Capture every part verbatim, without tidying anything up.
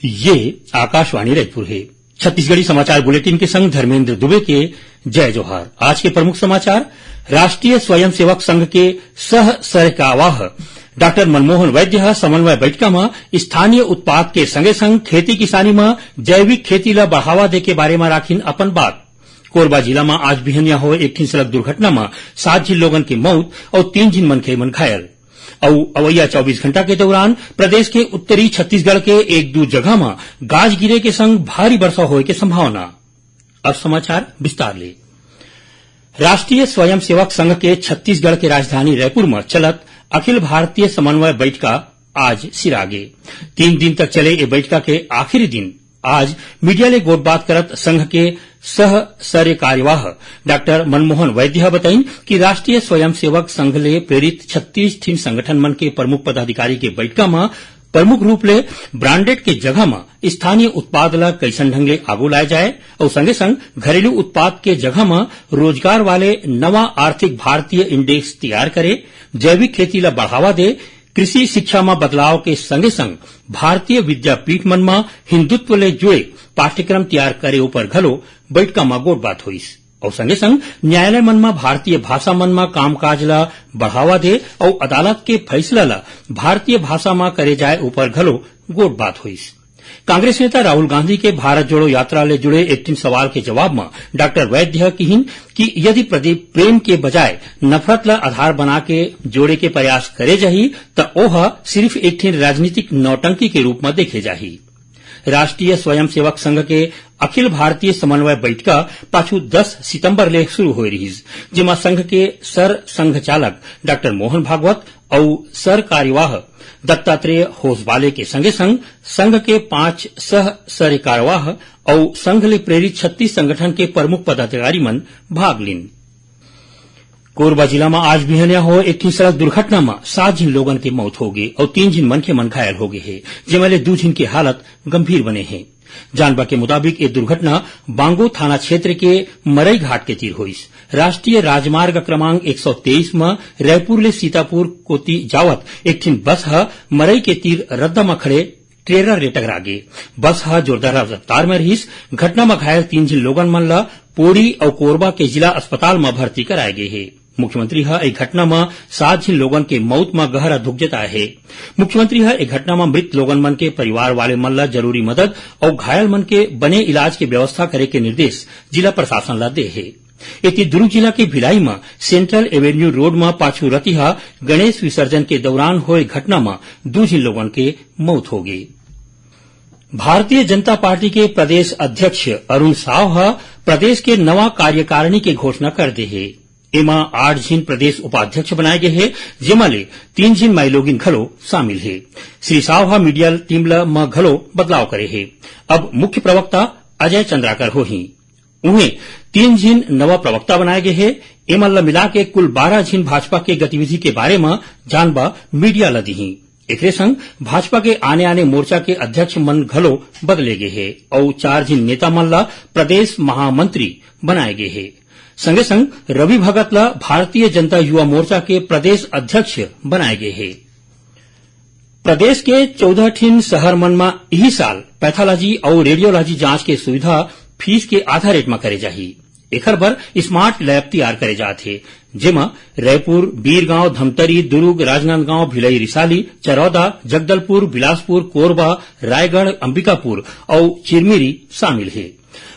ये आकाशवाणी रायपुर हे। छत्तीसगढ़ी समाचार बुलेटिन के संग धर्मेंद्र दुबे के जय जोहार। आज के प्रमुख समाचार। राष्ट्रीय स्वयंसेवक संघ के सह सरकावाह डॉक्टर मनमोहन वैद्य ह समन्वय बैठका म स्थानीय उत्पाद के संगे संग खेती किसानी म जैविक खेती ल बढ़ावा दे के बारे म राखिन अपन बात। कोरबा जिला म आज बिहनिया होए एक ठिन सड़क दुर्घटना म सात झिन लोगन के मौत अउ तीन झिन मनखे मन घायल। अउ अवइया चौबीस घंटा के दौरान प्रदेश के उत्तरी छत्तीसगढ़ के एक दू जगह म गाज गिरे के संग भारी बरसा होए के संभावना। अब समाचार विस्तार ले। राष्ट्रीय स्वयंसेवक संघ के छत्तीसगढ़ के राजधानी रायपुर म चलत अखिल भारतीय समन्वय बैठका आज सिरागे। तीन दिन तक चले ए बैठका के आखिरी दिन आज मीडिया ले गोठबात करत संघ के सह सरकार्यवाह डॉक्टर मनमोहन वैद्य ह बताइन कि राष्ट्रीय स्वयंसेवक संघ ले प्रेरित छत्तीस ठिन संगठन मन के प्रमुख पदाधिकारी के बैठका म प्रमुख रूप ले ब्रांडेड के जगह म स्थानीय उत्पाद ल कइसन ढंग ले आगू लाए जाए अउ संगे संग घरेलू उत्पाद के जगह म रोजगार वाले नवा आर्थिक भारतीय इंडेक्स तैयार करे, जैविक खेती ल बढ़ावा दे, कृषि शिक्षा म बदलाव के संगे संग भारतीय विद्यापीठ मन म हिंदुत्व ले जुड़े पाठ्यक्रम तैयार करे ऊपर घलो बैठका म गोठबात होइस। अउ संगे संग न्यायालय मन म भारतीय भाषा मन म कामकाज ल बढ़ावा दे अउ अदालत के फैसला ल भारतीय भाषा म करे जाए ऊपर घलो गोठबात होइस। कांग्रेस नेता राहुल गांधी के भारत जोड़ो यात्रा ले जुड़े एक ठिन सवाल के जवाब म डॉक्टर वैद्य ह किहिन कि यदि प्रदीप प्रेम के बजाय नफरत ल आधार बना के जोड़े के प्रयास करे जाही, त ओह सिर्फ एक ठिन राजनीतिक नौटंकी के रूप म देखे जाही। राष्ट्रीय स्वयंसेवक संघ के अखिल भारतीय समन्वय बैठका पाछू दस सितंबर ले शुरू होए रिहिस, जेमा संघ के सर संघ चालक डॉक्टर मोहन भागवत अउ सर कार्यवाह दत्तात्रेय होसबाले के संगे संग संघ के पांच सह सर कार्यवाह अउ संघ ले प्रेरित छत्तीस संगठन के प्रमुख पदाधिकारी मन भाग लीन। कोरबा जिला म आज बिहनिया होए एक ठिन सड़क दुर्घटना म सात झिन लोगन के मौत होगे अउ तीन झिन मनखे मन घायल होगे हे, जेमा ले दू झिन के हालत गंभीर बने हे। जानबा के मुताबिक, ये दुर्घटना बांगो थाना क्षेत्र के मरई घाट के तीर होइस। राष्ट्रीय राजमार्ग क्रमांक एक सौ तेईस म रायपुर ले सीतापुर कोति जावत एक ठिन बस ह मरई के तीर रद्दा म खड़े ट्रेलर ले टकरा गे। बस ह जोरदार रफ्तार म रिहिस। घटना म घायल तीन झिन लोगन मन ल पोड़ी अउ कोरबा के जिला अस्पताल म भर्ती कराए गे हे। मुख्यमंत्री ह ए घटना म सात झिन लोगन के मउत म गहरा दुख जताए हे। मुख्यमंत्री ह ए घटना म मृत लोगन मन के परिवार वाले मन ल जरूरी मदद अउ घायल मन के बने इलाज के व्यवस्था करे के निर्देश जिला प्रशासन ल दे हे। एती दुर्ग जिला के भिलाई म सेंट्रल एवेन्यू रोड म पाछू रतिहा गणेश विसर्जन के दौरान होए घटना म दू झिन लोगन के मउत हो गे। भारतीय जनता पार्टी के प्रदेश अध्यक्ष अरुण साव ह प्रदेश के नवा कार्यकारिणी के घोषणा कर दे हे। एमा आठ झिन प्रदेश उपाध्यक्ष बनाए गे हे, जेमा ले तीन झिन माईलोगिन घलो शामिल हे। श्री साव ह मीडिया टीम ल म घलो बदलाव करे हे। अब मुख्य प्रवक्ता अजय चंद्राकर होही। उहें, तीन झिन नवा प्रवक्ता बनाए गे हे। एमन ल मिला के कुल बारह झिन भाजपा के गतिविधि के बारे म जानबा मीडिया ल दिही। एकरे संग भाजपा के आने-आने मोर्चा के अध्यक्ष मन घलो बदले गे हे अउ चार झिन नेता मन ल प्रदेश महामंत्री बनाए गे हे। संगे संग रवि भगत ल भारतीय जनता युवा मोर्चा के प्रदेश अध्यक्ष बनाए गे हे। प्रदेश के चौदह ठिन शहर मन म इही साल पैथोलॉजी अउ रेडियोलॉजी जांच के सुविधा फीस के आधा रेट म करे जाही। एखर बर स्मार्ट लैब तैयार करे जात हे, जेमा रायपुर, बीरगांव, धमतरी, दुर्ग, राजनांदगांव, भिलाई, रिसाली, चरौदा, जगदलपुर, बिलासपुर, कोरबा, रायगढ़, अंबिकापुर अउ चिरमिरी शामिल हे।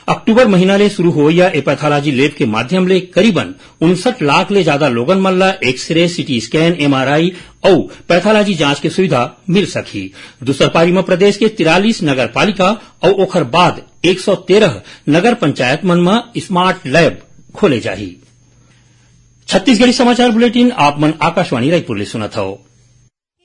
अक्टूबर महीना ले शुरू होवइया ए पैथोलॉजी लैब के माध्यम ले करीबन उनसठ लाख ले जादा लोगन मन ल एक्सरे, सीटी स्कैन, एमआरआई अउ पैथोलॉजी जांच के सुविधा मिल सकही। दूसर पारी म प्रदेश के तिरालीस नगर पालिका अउ ओखर बाद एक सौ तेरह नगर पंचायत मन म स्मार्ट लैब खोले जाही। छत्तीसगढ़ी समाचार बुलेटिन आप मन आकाशवाणी रायपुर ले सुनत हव।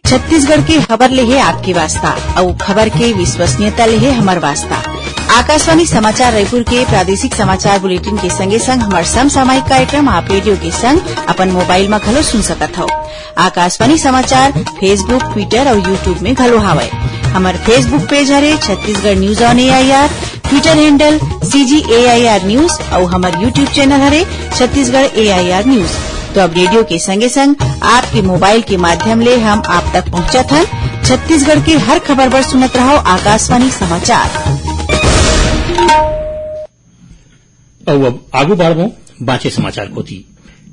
छत्तीसगढ़ के खबर ले हे आपके वास्ता, अउ खबर के विश्वसनीयता ले हे हमर वास्ता। आकाशवाणी समाचार रायपुर के प्रादेशिक समाचार बुलेटिन के संगे संग हमर समसामयिक कार्यक्रम आप रेडियो के संग अपन मोबाइल म घलो सुन सकत हव। आकाशवाणी समाचार Facebook, Twitter अउ YouTube में घलो हावय। हमर Facebook पेज हरे Chhattisgarh news on AIR, Twitter handle CG AIR news अउ हमर YouTube चैनल हरे छत्तीसगढ़ एआईआर न्यूज। तो अब रेडियो के संगे संग आपके मोबाइल के माध्यम ले हम आप तक पहुंचत हन। छत्तीसगढ़ के हर खबर बर सुनत रहव आकाशवाणी समाचार। अउ अब आगू बढ़बो बांचे समाचार कोति।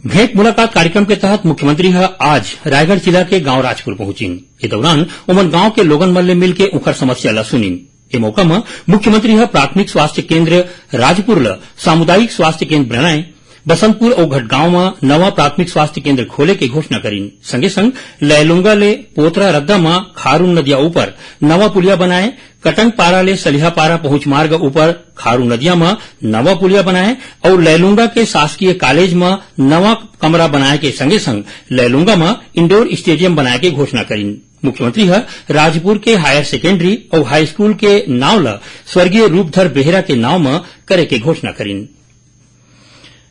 भेंट मुलाकात कार्यक्रम के तहत मुख्यमंत्री ह आज रायगढ़ जिला के गांव राजपुर पहुंचिन। ए दौरान ओमन गांव के लोगन मन ले मिलके उंखर समस्या ल सुनिन। ए मौका म मुख्यमंत्री ह प्राथमिक स्वास्थ्य केंद्र राजपुर ल सामुदायिक स्वास्थ्य केंद्र बनाए, बसंतपुर अउ घटगांव म नवा प्राथमिक स्वास्थ्य केंद्र खोले के घोषणा करिन। संगे संग लैलूंगा ले पोतरा रद्दा म खारून नदिया ऊपर नवा पुलिया बनाए, कटंगपारा ले सलिहापारा पहुंच मार्ग ऊपर खारू नदिया म नवा पुलिया बनाए अउ लैलूंगा के शासकीय कॉलेज म नवा कमरा बनाए के संगे संग लैलूंगा म इंडोर स्टेडियम बनाए के घोषणा करिन। मुख्यमंत्री ह राजपुर के हायर सेकेंडरी अउ हाई स्कूल के नाव ल स्वर्गीय रूपधर बेहरा के नाव म करे के घोषणा करिन।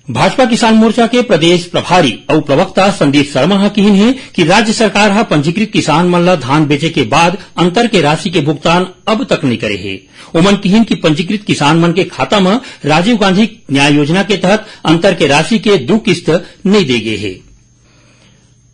भाजपा किसान मोर्चा के प्रदेश प्रभारी अउ प्रवक्ता संदीप शर्मा ह किहिन हे कि राज्य सरकार ह पंजीकृत किसान मन ल धान बेचे के बाद अंतर के राशि के भुगतान अब तक नइ करे हे। ओमन किहिन कि पंजीकृत किसान मन के खाता म राजीव गांधी न्याय योजना के तहत अंतर के राशि के दू किस्त नइ दे गे हे।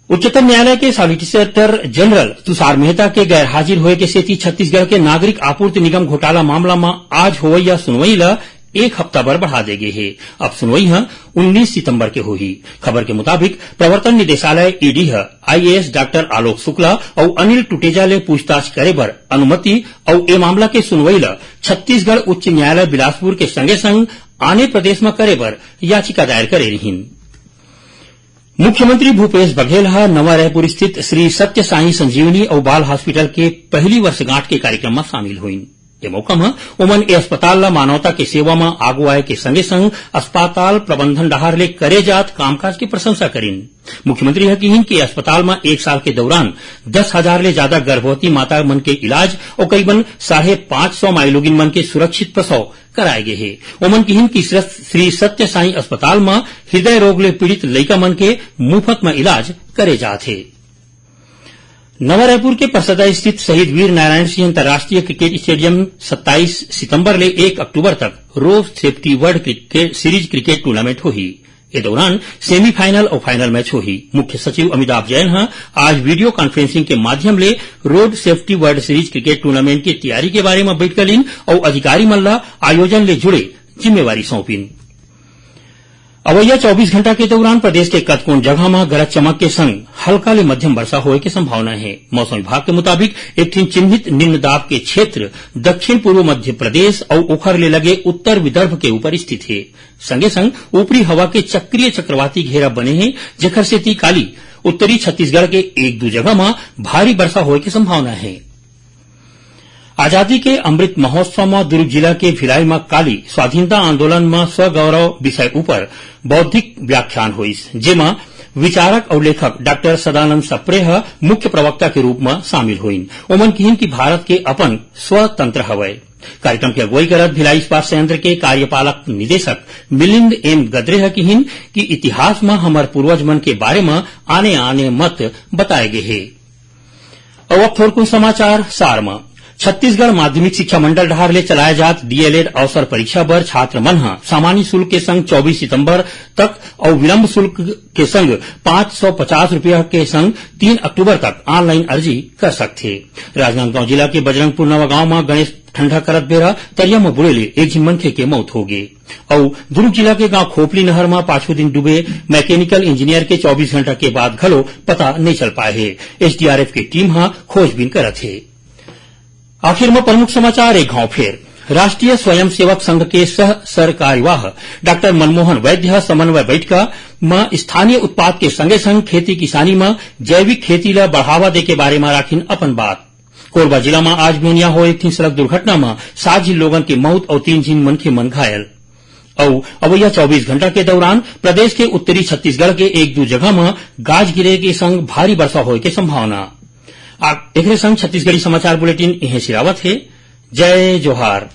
उच्चतम न्यायालय के सॉलिसिटर जनरल तुषार मेहता के गैर हाजिर होए के सेती छत्तीसगढ़ के नागरिक आपूर्ति निगम घोटाला मामला म आज होवइया सुनवाई ल एक हफ्ता बर बढ़ा दे गे हे। अब सुनवाई ह उन्नीस सितंबर के होही। खबर के मुताबिक, प्रवर्तन निदेशालय, ईडी ह आईएएस डॉक्टर आलोक शुक्ला अउ अनिल टुटेजा ले पूछताछ करे बर अनुमति अउ ए मामला के सुनवाई ल छत्तीसगढ़ उच्च न्यायालय बिलासपुर के संगे संग आने प्रदेश म करे बर याचिका दायर करे रिहीन। मुख्यमंत्री भूपेश बघेल ह नवा रायपुर स्थित श्री सत्य साई संजीवनी अउ बाल हॉस्पिटल के पहली वर्षगांठ के कार्यक्रम म शामिल होइन। ए मौका म ओमन ए अस्पताल ल मानवता के सेवा म आगू आए के संगे संग अस्पताल प्रबंधन डहार ले करे जात कामकाज के प्रशंसा करिन। मुख्यमंत्री ह किहिन कि अस्पताल म एक साल के दौरान दस हजार ले जादा गर्भवती माता मन के इलाज अउ करीबन साढ़े पांच सौ माईलोगिन मन के सुरक्षित प्रसव कराए गे हे। ओमन किहिन कि श्र-, श्री सत्य साई अस्पताल म हृदय रोग ले पीड़ित लइका मन के मुफ्त म इलाज करे जात हे। नवा रायपुर के परसदा स्थित शहीद वीर नारायण सिंह अंतर्राष्ट्रीय क्रिकेट स्टेडियम सत्ताईस सितंबर ले एक अक्टूबर तक road safety world cricket series cricket tournament होही। ए दौरान सेमीफाइनल अउ फाइनल मैच होही। मुख्य सचिव अमिताभ जैन ह आज वीडियो कॉन्फ्रेंसिंग के माध्यम ले road safety world series cricket tournament के तैयारी के बारे म बइठका लीन अउ अधिकारी मन ल आयोजन ले जुड़े जिम्मेवारी सौंपिन। अवइया चौबीस घंटा के दौरान प्रदेश के कतकोन जगह म गरज चमक के संग हल्का ले मध्यम वर्षा होए के संभावना हे। मौसम विभाग के मुताबिक, एक ठिन चिन्हित निम्न दाब के क्षेत्र दक्षिण पूर्व मध्य प्रदेश अउ ओखर ले लगे उत्तर विदर्भ के ऊपर स्थित हे। संगे संग ऊपरी हवा के चक्रीय चक्रवाती घेरा बने हे, जेखर सेती काली उत्तरी छत्तीसगढ़ के एक दू जगह म भारी वर्षा होए के संभावना हे। आजादी के अमृत महोत्सव म दुर्ग जिला के भिलाई म काली स्वाधीनता आंदोलन म स्वगौरव विषय ऊपर बौद्धिक व्याख्यान होइस, जेमा विचारक अउ लेखक डॉक्टर सदानंद सप्रे ह मुख्य प्रवक्ता के रूप म शामिल होइन। ओमन किहिन कि भारत के अपन स्वतंत्र हवय। कार्यक्रम के अगुवाई करत भिलाई इस्पात संयंत्र के कार्यपालक निदेशक मिलिंद एम गद्रे ह किहिन कि इतिहास म हमर पूर्वज मन के बारे म आने-आने मत बताए गे हे। अउ अब थोरकुन समाचार सार म। छत्तीसगढ़ माध्यमिक शिक्षा मंडल डहार ले चलाए जात डीएलएड अवसर परीक्षा बर छात्र मन ह सामान्य शुल्क के संग चौबीस सितंबर तक अउ विलंब शुल्क के संग पाँच सौ पचास रुपया के संग तीन अक्टूबर तक ऑनलाइन अर्जी कर सकथे। राजनांदगांव जिला के बजरंगपुर नवा गांव म गणेश ठंडा करत बेरा तरिया म बुड़े ले एक झिन मनखे के मौत होगे। अउ दुर्ग जिला के गांव खोपली नहर म पाछू दिन डूबे मैकेनिकल इंजीनियर के चौबीस घंटा के बाद घलो पता नइ चल पाए हे। एसडीआरएफ के टीम ह खोजबीन करत हे। आखिर म प्रमुख समाचार एक घांव फेर। राष्ट्रीय स्वयंसेवक संघ के सह सरकार्यवाह डॉक्टर मनमोहन वैद्य ह समन्वय बैठका म स्थानीय उत्पाद के संगे संग खेती किसानी म जैविक खेती ल बढ़ावा दे के बारे म राखिन अपन बात। कोरबा जिला म आज बिहनिया होए एक ठिन सड़क दुर्घटना म सात झिन लोगन के मउत अउ तीन झिन मनखे मन घायल। अउ अवइया चौबीस घंटा के दौरान प्रदेश के उत्तरी छत्तीसगढ़ के एक दू जगह म गाज गिरे के संग भारी वर्षा होए के संभावना। आ, एकरे संग छत्तीसगढ़ी समाचार बुलेटिन इहें सिरावत हे। जय जोहार।